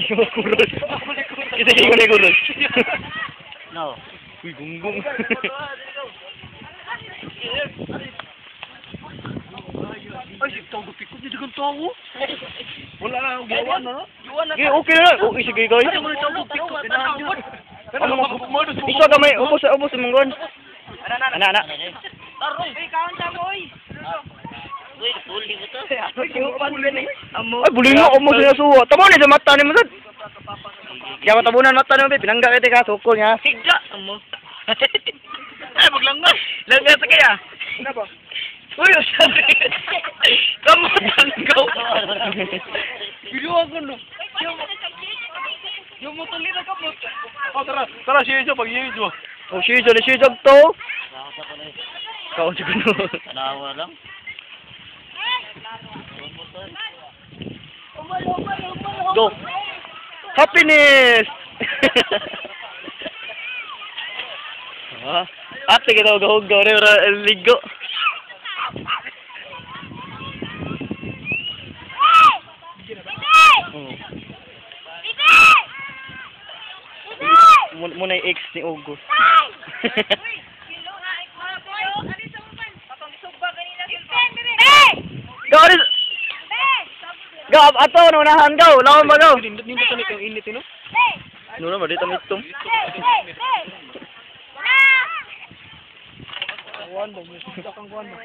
Kurol. Kita ko na kurol. No. Uy, gunggong. Ay, si tawag pikot ni dagang tawo. Wala na akong gawa na. Okay, okay na. Okay, sige guys. Ay, wala tawag pikot. Ano mo? Isa gamay, ubos ubos imong gon. Ana ana. Ay, bulingo mo sinasuwa. Tamo ni sa mata ni mo sad. Kaya matabunan mata ni mo, be. Pinangga kay ka sukol niya. Higda mo. Ay, maglangas. Langas sa kaya. Ano ba? Uy, sabi. Kamu tanggaw. Video ako no. Yung mo tuloy na kamot. Oh, tara, tara, siya pag siya. Oh, siya ni siya to. Kaon siguro. Tanawa lang. Go. Happiness. Ah, ate kita hugaw ni ora ligo. Oh. Muna yung ex ni August. Go, alis! Go, ato, naunahan, go! Lawan ba, go? Nindot nindot ni kang init no. Nuna, ba, dito mitom. Kuan ba, may kang kuan ba.